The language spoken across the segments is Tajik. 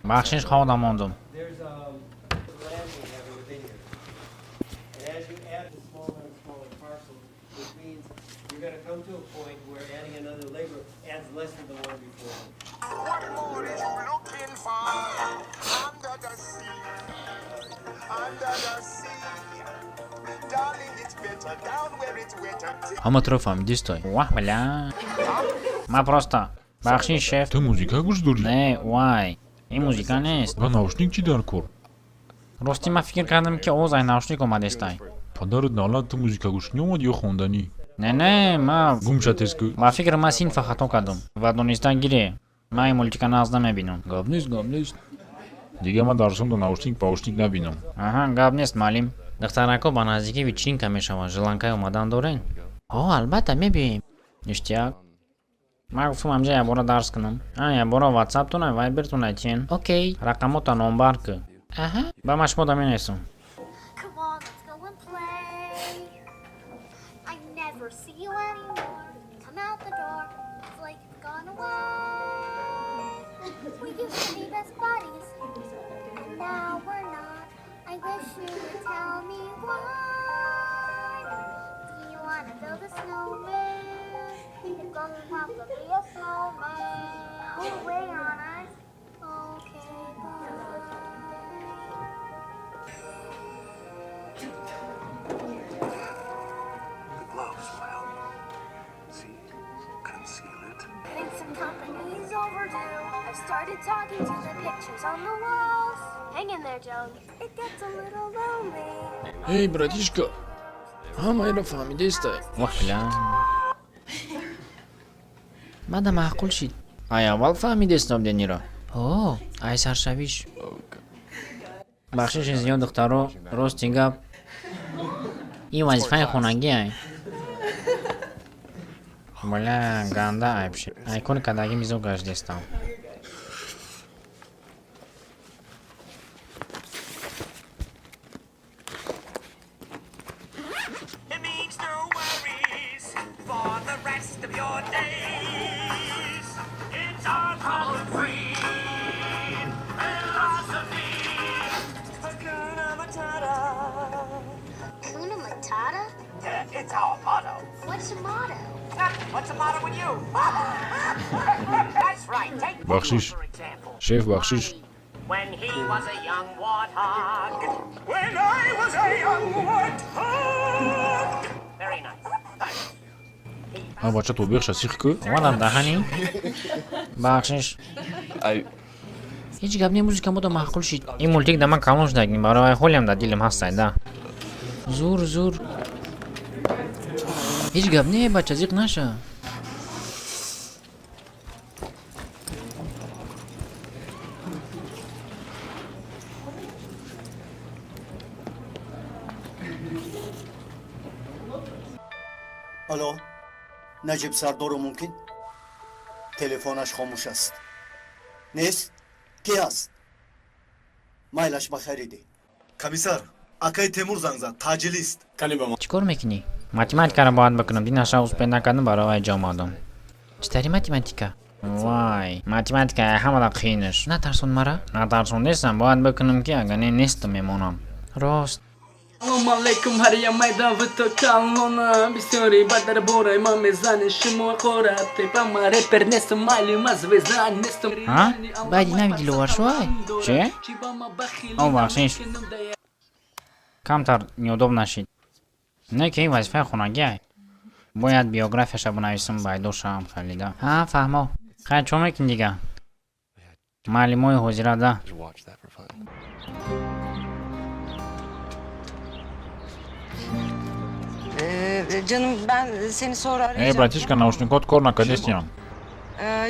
Бахшиш, хобда мондум. There's land we have within here. And as you add the smaller and smaller parcels, which means you're gonna come to a point where adding another laborer adds less than the one before. What more is you looking for? Under the sea, under the sea. Darling, it's better down where it's wetter. Ҳама туро фаҳмидистой. Ваҳ, бля. Ман просто, бахшиш, шеф. Ту музика гӯш дорӣ? Не, вай. Ин музика нест. Ва наушник чӣ дар кор? Ростӣ, ман фикр кардам, ки овоз ай наушник омадестай. Падарат налат, ту музика гӯш омад ё хонданӣ? Не, не, ма Гум ша тез кӯ. Ба фикр, ман синфа хато кардам ва дониста гире. Ман ин мультика нағз намебинам. Гап нест, гап нест. Дига ман дарсонда наушник паушник набинам. Аҳа, гап нест, маълим. Духтарако, ба наздикӣ вечеринка мешавад, желанкаи омадан дорен? Ҳо, албатта, мебиёем. Ништяк. Ман гуфтам, ҳамҷа якбора дарс кунам. А якбора ватсаптона, вайбертона тиен. Окей, рақамота номбар кӯ. Аҳа, ба ман шумо да менависам. Come on, let's go and play. I never see you anymore. Come out the door, it's like you've gone away. We used to be best buddies, and now we're not. I wish you would tell me why. Do you wanna build a snowman? It doesn't have to be a snowman. Wait on us. Okay, bye. The gloves will help. See? Conceal it. Think some company's overdue. I've started talking to the pictures on the walls. Hang in there, Joan. It gets a little lonely. Эй, братишка, ҳамаеро фаҳмидестай. Ваҳ, бля. Мада маъқул шид. Ай аввал фаҳмидестам дениро. Ҳо, ай саршавиш. Бахшиши зиёд, духтаро, рости гап. Ин вазифаи хонагӣ ай. Бля, ганда айб шид. Ай кори кардагӣ мизо гаштдестам. It means no worries for the rest of your days. It's our problem-free philosophy. Hakuna Matata. Hakuna Matata? It's our motto. What's the motto? What's the matter with you? That's right. Take Pooh, Бахшиш. for example. Шеф, бахшиш. When he was a young warthog. When I was a young warthog. Very nice. Ҳа, бача, тобехша сих кӯ. Омадам даҳани. Бахшиш. Ҳеҷ гап не, музика мода маъқул шид. Ин мультик да ман калон шудагим, барои ҳолиам дар дилам ҳастай да. Зур, зур. Ҳеҷ гап не, бача, зиқ наша. Алло, Наҷиб Сардору мумкин? Телефонаш хомӯш аст. Нест? Кӣ ҳаст? Майлаш, ба хайридӣ. Комиссар, акаи Темур занг зад, таъҷилист. Чӣ кор мекунӣ? Математикаро бояд бикунам. Динаша успеть накардам, барои вай ҷо омадам. Чӣ тари математика? Вай, математика ҳамада қиинаш. Натарсон мара. Натарсон нестам, бояд бикунам, ки агар не, нестам, мемонам. Рост. Салом алейкум, ҳар я майда вито калона. Бисёри ба дар бораи ман мезанед шумо, қора тепа. Ма репер нестам, майли, ма звезда нестам. Ҳа? Баъди нави Диловаршуай? Че? О, бахшиш. Камтар неудобно шид. Не ки ин вазифаи хонагӣ ай. Бояд биографияша бинависам, байдо шавам халида. Ҳа, фаҳмо. Хайр, чо мекунӣ дига? Маълимои ҳозира да. Just watch that for fun. Canım, ben seni sonra Эй, arayacağım. братишка, наушникот кор накардестиям.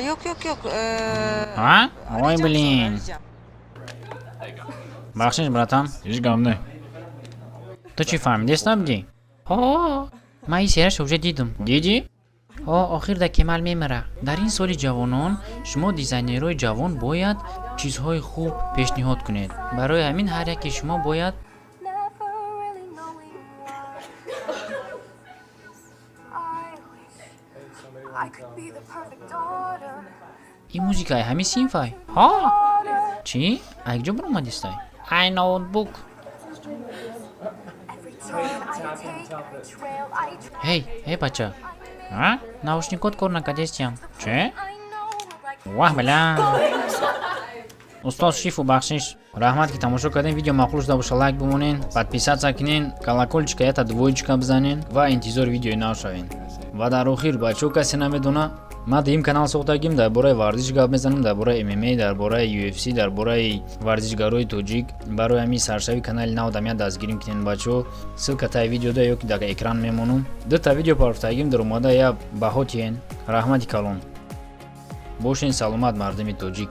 Yok yok yok. Ҳа? Ой, Arayacağım sonra, блин. arayacağım. Бахшиш, братан. Ҳеҷ гап не. Ту чӣ, фаҳмидест набудӣ? Ҳо, ман ин серияшо уже дидам. Дидӣ? Ҳо, охир да Кемал мемира. Дар ин соли ҷавонон шумо, дизайнерҳои ҷавон, бояд чизҳои хуб пешниҳод кунед. Барои ҳамин ҳар яке шумо бояд Never really I could be the perfect daughter. Ин музикаи ҳамин синфай? Ҳо, чӣ? Ай куҷо баромадистай? Ай ноутбук. Every turn I take, every trail I Ҳей, ҳей, бача, а наушникот кор накардестиям, че? I know like Ваҳ, бля, устод, шифу бахшиш. Раҳмат, ки тамошо кардем. Видео маъқул шуда боша, лайк бимонен, подписаться кунен, колокольчика ята двоечка бизанен ва интизори видеои нав шавен. Ва дар охир, бачаҳо, касе намедона, ман дуюм канал сохтагим, дар бораи варзиш гап мезанам, дар бораи ММА, дар бораи UFC, дар бораи варзишгарои тоҷик. Барои ҳамин саршави канали нав дамя дастгирӣ кунен, бачаҳо. Ссылка таи видеода ё ки дар экран мемонам. Дута видео парфтагим, дар омада я баҳо тиен. Раҳмати калон, бошен саломат, мардуми тоҷик.